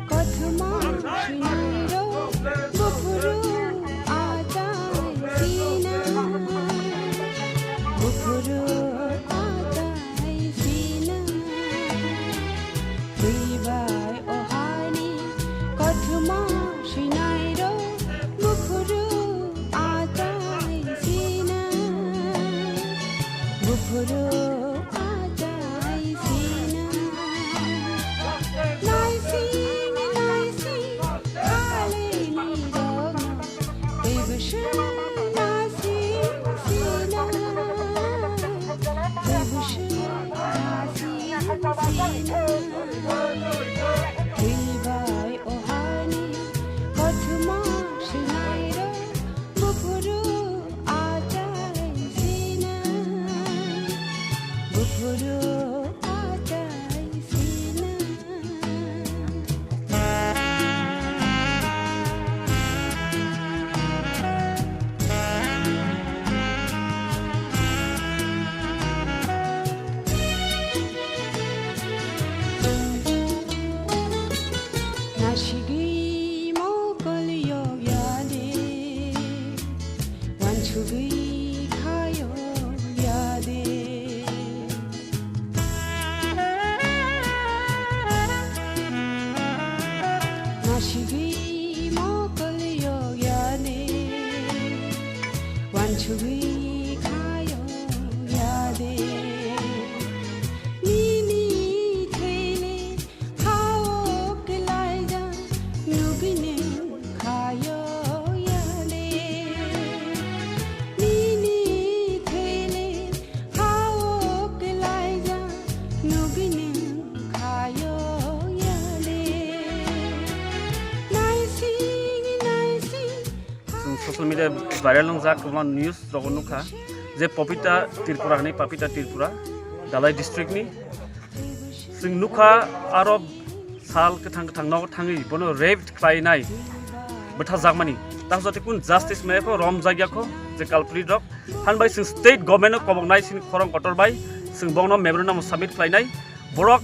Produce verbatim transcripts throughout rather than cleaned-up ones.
Kothoma sinairo buphuru achai sina, buphuru achai sina. Twibai ohani kothoma sinairo buphuru achai sina, buphuru achai sina. Naising, naising, kalaini rokno. Teibo sina, naising, sina. Teibo sina, naising, sina. Twibai ohani kothoma sinairo buphuru achai sina, buphuru achai sina. Nasigwi mokol yok ya de, wansugwi kha yok ya de. Nasigwi mokol yok ya de, wansugwi kha yok ya de. Nini thele hao kwlaijak nugwini khayo yale. Nini thele hao kwlaijak nugwini khayo yale. Naising naising. Chwng social media viral wngjak kwbangma news rogo nukha je Papita Tripura hinwi, Papita Tripura, Dhalai district ni. Chwng nukha aro sal kwthang kwthang nogo thangwi bono rape khlainai, bwtharjakmani. Takhuk jati kun justice maya kho, romjakya kho je culprit rok. Hanbai chwng state government no koboknai chini khorang kotor bai chwng bokno memorandum submit khlainai. Borok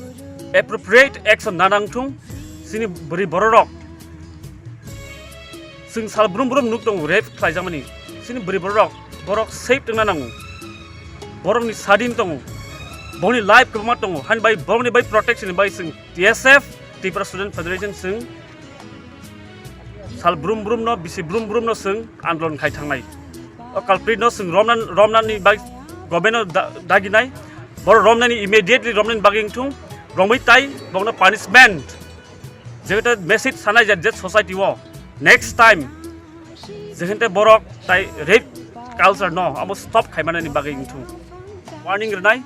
appropriate action na nangthung, chini bwrwi bororok. Chwng sal brum brum nuk tongo rape khlaijakmani. Chini bwrwi bororok, borok safe tongna nango. Borokni sadin tongo. Borokni life kwbangma tongo. Hani bai borokni bai protection ni bai chwng T S F, Tripura Student Federation chwng sal brum brum no, bisi brum brum no chwng andolon khai thangnai. O culprit no chwng romna, romnani bai government no da-, daginai. Borok romnani immediately romnani bagwi wngthung. Romwi tai borokno punishment. Jehete message sanai je, je society o next time jehete borok tai rape culture no abo stop khaimanani bagwi wngthung. Warning rwnai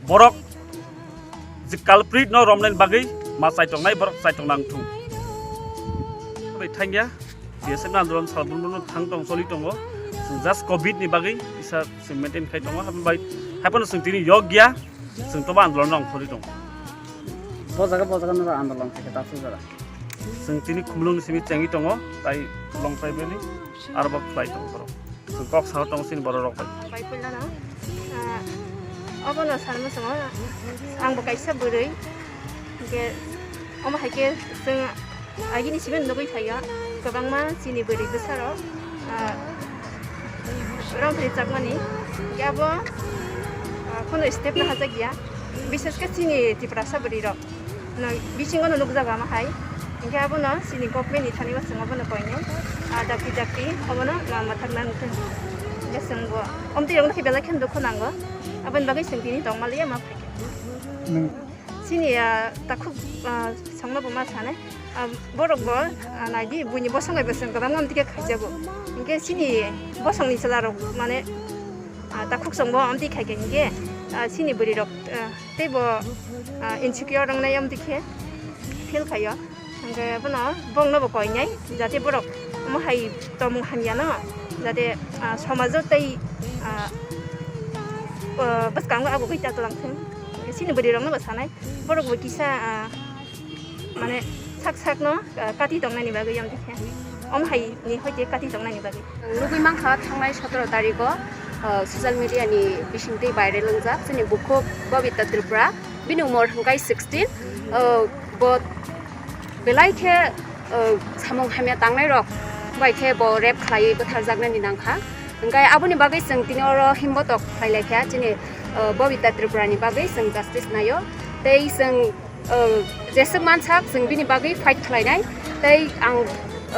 borok je culprit no romnani bagwi ma chaitongnai borok chaitongna wngthung. Bai thangya B S F ni andolon sal brum brum no thang tong choli tongo. Chwng just covid ni bagwi isa chwng maintain khai tongo. Habai haiphano chwng tini yokya. Chwng tobo andolon rok khorwi tongo. Bo jaga, bo jaga noro andolon khe ta sujara. Chwng tini khumulwng ni simi chengwi tongo, tai Longkai Valley, aro bo khlai tongo borok. Chwng kok sao tongo chini borok rok bai. Bai puilano, ah, obono sanma chwngo, ang bo kaisa bwrwi, hwnkhe omo hai khe chwng Agini simi nugwi phaio, kwbangma chini bwrwi bwsarok, ah, rong phri chakmani, hwnkhe abo, ah, kheno step no hajak ya, bishesh khe chini Tiprasa bwrwi rok no bisingo no nukjago ama hai, hwnkhe abono chini government ni thani o chwng abono koinai, ah, dakti dakti obono ma mwthakna nukha, hwnkhe chwng bo omtwi rok no khe belai kheno dukhu nango, aboni bagwi chwng tini tongma liya ma phaikha. Chini, ah, takhuk, ah, songno bo ma sanai, ah, borok bo, ah, naidi buini bosong bai bosong kwbangma amtwi khe khaijago. Hinkhe chini bosongni chwla rok mane, ah, takhuk song bo amtwi khaikhe hinkhe, ah, chini bwrwi rok, ah, teibo, ah, insecure wngnai amtwi khe feel khaio. Hwnkhe bono bongno bo koinai, jate borok omo hai tongmung hamya no, jate, ah, somajo tei, ah, Bwskango abo gwi ta tlang thung. Chini bwrwi rokno bo sanai. Borok bo kisa, ah, mane sak sak no, ah, kati tong nani bagwi yom dikhe. Om hai ni hoite kati tong nani bagwi. Nugwi mankha thangnai sotoro tarikh o, ah, social media ni bisingtwi viral wngjak chini bukhuk Babita Tripura. Bini umor hwnkhe sixteen. Ah, bo belai khe, uh, samung hamya tangnai rok bai khe bo rape khlaiwi bwtharjaknani nangkha. Hwnkhe aboni bagwi chwng tini oro himbotok khlai laikha chini, uh, Babita Tripura ni bagwi chwng justice naio. Tei chwng, uh, jeswk mansak chwng bini bagwi fight khlainai. Tei ang,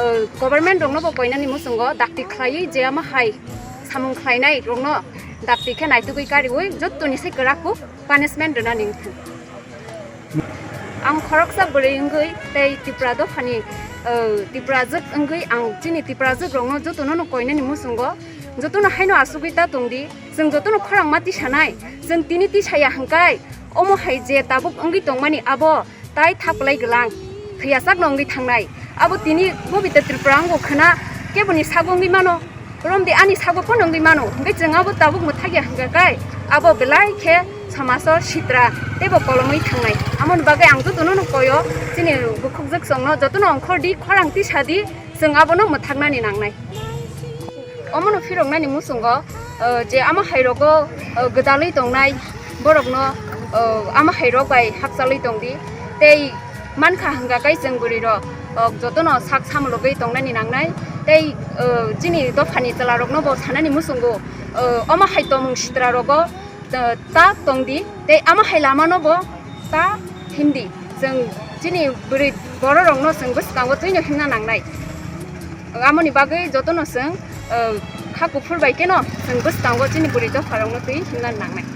uh, government rokno bo koinani muchungo dakti khlaiwi je ama hai samung khlainai rokno dakti khe naitugwi kariwi jottoni se kwrak punishment rwnani wngthung. Ang khoroksa bwrwi wngwi tei Tipra dophani, uh, Tiprajwk wngwi ang chini Tiprajwk rokno jotono no koinani muchungo jotono haino asugwi ta tongdi. Chwng jotono khorang ma tisanai, chwng tini tisaya hwnkhe omo hai je tabuk wngwi tongmani abo tai thaplai gwlang thwiyasak no wngwi thangnai. Abo tini Babita Tripura wngkha khwna keboni sago wngwi mano. Romdi ani sago phano wngwi mano, hwnkhe chwng abo tabuk mwthakya hwnkha khe abo belai khe somajo sitra teibo kolomwi thangnai. Amoni bagwi ang jotono no koyo, chini bukhukjwk chwngno jotono ongkhordi, khorang tisadi, chwng abono mwthaknani nangnai. Omono phiroknani muchungo, uh, je ama hairogo, uh, gwdalwi tongnai borokno, uh, ama hairok bai hakchalwi tongdi. Tei mankha hwnkha khe chwng bwrwi rok, uh, jotono sak samulogwi tongnani nangnai. Tei, uh, chini dophani chwla rokno bo sanani muchungo, uh, omo hai tongmung sitra rogo, uh, ta tongdi. Tei ama hai lama no bo ta himdi. Chwng chini bwrwi borok rokno chwng bwskango twino himna nangnai. Amoni bagwi jotono chwng, uh, kha kuphur bai kheno chwng bwskango chini bwrwi dopha rokno twi himna nangnai.